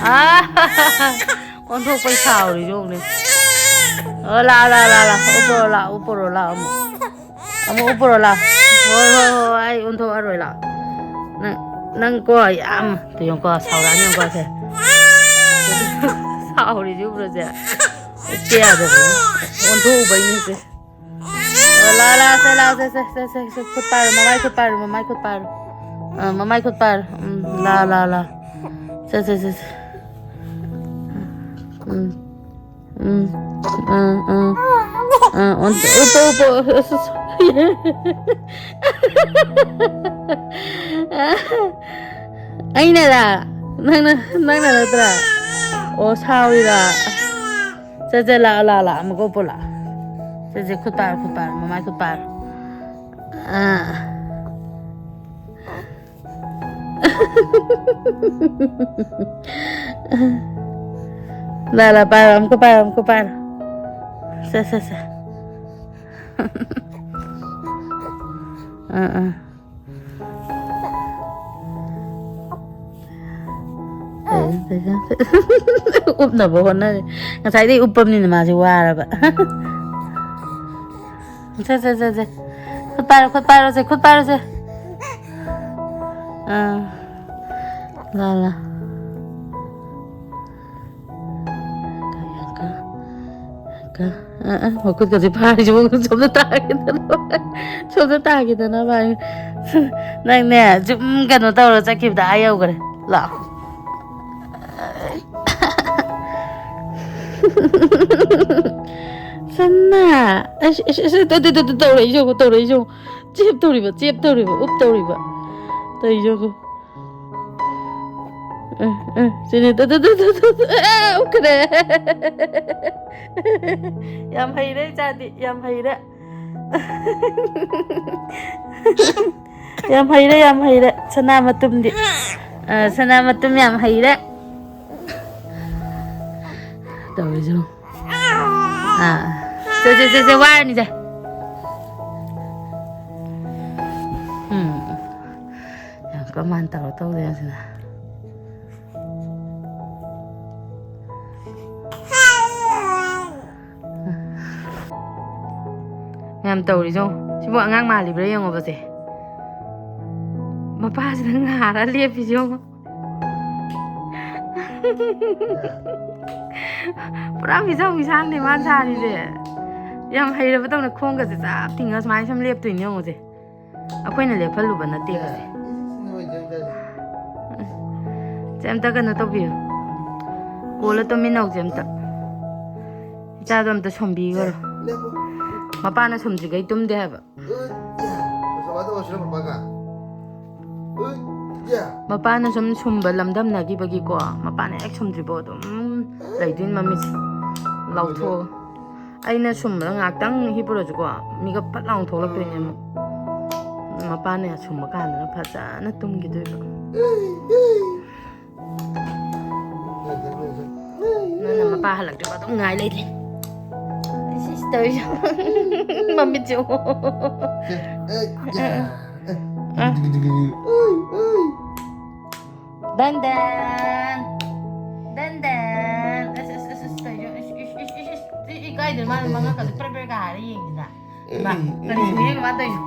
ꯑ꯫ ꯑꯣꯟꯊꯣꯛꯄꯩ ꯁꯥꯎꯔꯤ ꯌꯦꯡꯉꯨꯅꯦ꯫ ꯑꯣ, ꯂꯥꯛꯑꯣ, ꯂꯥꯛꯑꯣ, ꯂꯥꯛꯑꯣ, ꯂꯥꯛꯑꯣ꯫ ꯎꯞꯄꯣꯔꯣ, ꯂꯥꯛꯑꯣ, ꯎꯞꯄꯣꯔꯣ, ꯂꯥꯛꯑꯣ ꯑꯃꯨꯛ꯫ ꯑꯃꯨꯛ ꯎꯞꯄꯣꯔꯣ, ꯂꯥꯛꯑꯣ꯫ ꯍꯣꯏ, ꯍꯣꯏ, ꯍꯣꯏ, ꯑꯩ ꯑꯣꯟꯊꯣꯛꯑꯔꯣꯏ, ꯂꯥꯛꯑꯣ꯫ ꯅꯪ, ꯅꯪ ꯀꯣ, ꯌꯥꯝ, ꯇꯨ ꯌꯦꯡꯉꯨꯀꯣ, ꯁꯥꯎꯔꯛꯑꯅꯤ ꯌꯦꯡꯉꯨꯀꯣ, ꯁꯦ꯫ ꯁꯥꯎꯔꯤꯁꯦ ꯎꯕ꯭ꯔꯣ, ꯁꯦ? ꯎꯞꯄ ꯌꯥꯗꯕꯅꯤ꯫ ꯑꯣꯟꯊꯣꯛꯎꯕꯩꯅꯤ, ꯁꯦ꯫ ꯂꯥ, ꯂꯥ, ꯁꯦ, ꯂꯥ, ꯁꯦ, ꯁꯦ, ꯁꯦ, ꯁꯦ, ꯁꯦ, ꯈꯨꯠ ꯄꯥꯏꯔꯣ, ꯃꯃꯥꯏ ꯈꯨꯠ ꯄꯥꯏꯔꯣ, ꯃꯃꯥꯏ ꯈꯨꯠ ꯄꯥꯏꯔꯣ꯫ ꯑ, ꯃꯃꯥꯏ ꯈꯨꯠ ꯄꯥꯏꯔꯣ꯫ ꯎꯝ, ꯂꯥ, ꯂꯥ, ꯂꯥ꯫ ꯁꯦ, ꯁꯦ, ꯁꯦ, ꯁꯦ꯫ ꯎꯝ꯫ ꯎꯝ, ꯎꯝ, ꯎꯝ꯫ ꯑ, ꯑꯣꯟ-, ꯎꯞꯄꯣ, ꯎꯞꯄꯣ꯫ ꯑꯁ, ꯑꯁ꯫ ꯑꯩꯅꯔꯥ? ꯅꯪꯅ, ꯅꯪꯅ ꯅꯠꯇ꯭ꯔꯥ? ꯑꯣ, ꯁꯥꯎꯔꯤꯔꯥ? ꯆꯠ, ꯆꯠ, ꯂꯥꯛꯑꯣ, ꯂꯥꯛꯑꯣ, ꯂꯥꯛꯑꯣ, ꯑꯃꯨꯛꯀ ꯎꯞꯄꯣ, ꯂꯥꯛꯑꯣ꯫ ꯆꯠ, ꯆꯠ, ꯈꯨꯠ ꯄꯥꯏꯔꯣ, ꯈꯨꯠ ꯄꯥꯏꯔꯣ, ꯃꯃꯥꯏ ꯈꯨꯠ ꯄꯥꯏꯔꯣ꯫ ꯑꯥ꯫ ꯂꯥ, ꯂꯥ, ꯄꯥꯏꯔꯣ, ꯑꯃꯨꯛꯀ ꯄꯥꯏꯔꯣ, ꯑꯃꯨꯛꯀ ꯄꯥꯏꯔꯣ꯫ ꯁꯦ, ꯁꯦ, ꯁꯦ꯫ ꯑꯥ, ꯑꯥ꯫ ꯎꯞꯅꯕ ꯍꯣꯠꯅꯔꯤ꯫ ꯉꯁꯥꯏꯗꯩ ꯎꯞꯄꯕꯅꯤꯅ ꯃꯥꯁꯦ ꯋꯥꯔꯕ꯫ ꯁꯦ, ꯁꯦ, ꯁꯦ, ꯁꯦ꯫ ꯈꯨꯠ ꯄꯥꯏꯔꯣ, ꯈꯨꯠ ꯄꯥꯏꯔꯣ, ꯁꯦ, ꯈꯨꯠ ꯄꯥꯏꯔꯣ, ꯁꯦ꯫ ꯑꯥ꯫ ꯂꯥ, ꯂꯥ꯫ ꯀ-, ꯑ, ꯑ, ꯃꯈꯨꯠꯀꯁꯦ ꯐꯥꯔꯤꯁꯤꯕꯨ ꯁꯣꯝꯗ ꯇꯥꯈꯤꯗꯅꯕ꯫ ꯁꯣꯝꯗ ꯇꯥꯈꯤꯗꯅꯕ꯫ ꯅꯪꯅꯦ, ꯁꯨꯝ ꯀꯩꯅꯣ ꯇꯧꯔ ꯆꯠꯈꯤꯕꯗ ꯑꯥ ꯌꯧꯈ꯭ꯔꯦ꯫ ꯂꯥꯛꯑꯣ꯫ ꯁꯅꯥ! ꯑꯁ, ꯑꯁ, ꯑꯁ, ꯇꯨ, ꯇꯨ, ꯇꯨ, ꯇꯨ, ꯇꯧꯔꯛꯏꯁꯦ ꯌꯦꯡꯉꯨ, ꯇꯧꯔꯛꯏꯁꯦ ꯌꯦꯡꯉꯨ꯫ ꯆꯦꯞ ꯇꯧꯔꯤꯕ, ꯆꯦꯞ ꯇꯧꯔꯤꯕ, ꯎꯞ ꯇꯧꯔꯤꯕ꯫ ꯇꯧꯔꯤꯁꯦ ꯌꯦꯡꯉꯨ꯫ ꯑ, ꯑ, ꯁꯤꯅꯦ, ꯇꯨ, ꯇꯨ, ꯑ, ꯎꯞꯈ꯭ꯔꯦ꯫ ꯌꯥꯝ ꯍꯩꯔꯦ, ꯏꯆꯥꯗꯤ, ꯌꯥꯝ ꯍꯩꯔꯦ꯫ ꯌꯥꯝ ꯍꯩꯔꯦ, ꯌꯥꯝ ꯍꯩꯔꯦ꯫ ꯁꯅꯥ ꯃꯇꯨꯝꯗꯤ꯫ ꯑ, ꯁꯅꯥ ꯃꯇꯨꯝ ꯌꯥꯝ ꯍꯩꯔꯦ꯫ ꯇꯧꯔꯤꯁꯦ ꯌꯦꯡꯉꯨ꯫ ꯑꯥ꯫ ꯁꯦ, ꯁꯦ, ꯁꯦ, ꯁꯦ, ꯋꯥꯔꯅꯤ ꯁꯦ꯫ ꯎꯝ꯫ ꯌꯥꯝ ꯀꯃꯥꯏꯅ ꯇꯧꯔ ꯇꯧꯗꯣꯏꯅꯣ ꯁꯤꯅ? ꯃꯌꯥꯝ ꯇꯧꯔꯤꯁꯦ ꯌꯦꯡꯉꯣ꯫ ꯁꯤꯕꯨ ꯑꯉꯥꯡ ꯃꯥꯜꯂꯤꯕ꯭ꯔꯥ ꯌꯦꯡꯉꯣꯕꯁꯦ꯫ ꯃꯄꯥꯁꯤꯗ ꯉꯥꯔ ꯂꯦꯞꯄꯤꯁꯦ ꯌꯦꯡꯉꯣ꯫ ꯄꯨꯔꯥ ꯃꯤꯆꯪ ꯃꯤꯁꯥꯡꯅꯦ ꯃꯥꯅ ꯁꯥꯔꯤꯁꯦ꯫ ꯌꯥꯝ ꯍꯩꯔꯕꯗꯧꯅ ꯈꯣꯡꯒꯁꯦ ꯆꯞ ꯇꯤꯡꯉ ꯁꯨꯃꯥꯏꯅ ꯁꯨꯝ ꯂꯦꯞꯇꯣꯏꯅꯦ ꯌꯦꯡꯉꯨꯁꯦ꯫ ꯑꯩꯈꯣꯏꯅ ꯂꯦꯞꯍꯜꯂꯨꯕ ꯅꯠꯇꯦꯕꯁꯦ꯫ ꯁꯦ, ꯑꯝꯇ ꯀꯩꯅꯣ ꯇꯧꯕꯤꯌꯨ꯫ ꯀꯣꯜꯂ ꯇꯨꯝꯃꯤꯟꯅꯧꯁꯦ ꯑꯝꯇ꯫ ꯏꯆꯥꯗꯣ ꯑꯝꯇ ꯁꯨꯝꯕꯤꯈ꯭ꯔꯣ꯫ ꯃꯄꯥꯅ ꯁꯨꯝꯗ꯭ꯔꯤꯈꯩ ꯇꯨꯝꯗꯦ ꯍꯥꯏꯕ꯫ ꯃꯄꯥꯅ ꯁꯨꯝ ꯁꯨꯝꯕ ꯂꯝꯗꯝꯅꯈꯤꯕꯒꯤꯀꯣ, ꯃꯄꯥꯅ ꯍꯦꯛ ꯁꯨꯝꯗ꯭ꯔꯤꯕꯣ ꯑꯗꯨꯝ ꯂꯩꯗꯣꯏꯅꯤ ꯃꯃꯤꯠꯁꯦ ꯂꯥꯎꯊꯣꯛꯑꯒ꯫ ꯑꯩꯅ ꯁꯨꯝꯕꯗ ꯉꯥꯛꯇꯪ ꯍꯤꯞꯄꯨꯔꯁꯨꯀꯣ, ꯃꯤꯀꯞ ꯐꯠ ꯂꯥꯎꯅ ꯊꯣꯛꯂꯛꯇꯣꯏꯅꯦ ꯑꯃꯨꯛ꯫ ꯃꯄꯥꯅ ꯁꯨꯝꯕ ꯀꯥꯟꯗꯅ ꯐꯖꯅ ꯇꯨꯝꯈꯤꯗꯣꯏꯕ꯫ ꯅꯪꯅ ꯃꯄꯥ ꯍꯜꯂꯛꯇ꯭ꯔꯤꯕ ꯑꯗꯨꯝ ꯉꯥꯏ ꯂꯩꯔꯦ꯫ ꯁꯤꯁ ꯇꯧꯔꯤꯁꯦ꯫ ꯃꯃꯤꯠꯁꯦ꯫ ꯗꯟ ꯗꯟ꯫ ꯗꯟ ꯗꯟ꯫ ꯑꯁ, ꯑꯁ, ꯑꯁ, ꯑꯁ, ꯀꯩꯅꯣ? ꯏꯁ, ꯏꯁ, ꯏꯁ, ꯏꯁ, ꯏꯁ꯫ ꯏ-, ꯏꯀꯥꯏꯗꯅ ꯃꯥꯅ ꯃꯉꯛꯀꯗꯣ ꯄ꯭ꯔꯦ ꯄ꯭ꯔꯦꯒ ꯍꯥꯏꯔ ꯌꯦꯡꯉꯤꯗ꯫ ꯏꯃꯥ, ꯀꯔꯤ ꯈꯨꯌꯦꯡꯅꯣ ꯃꯥ ꯇꯧꯔꯤꯁꯦ?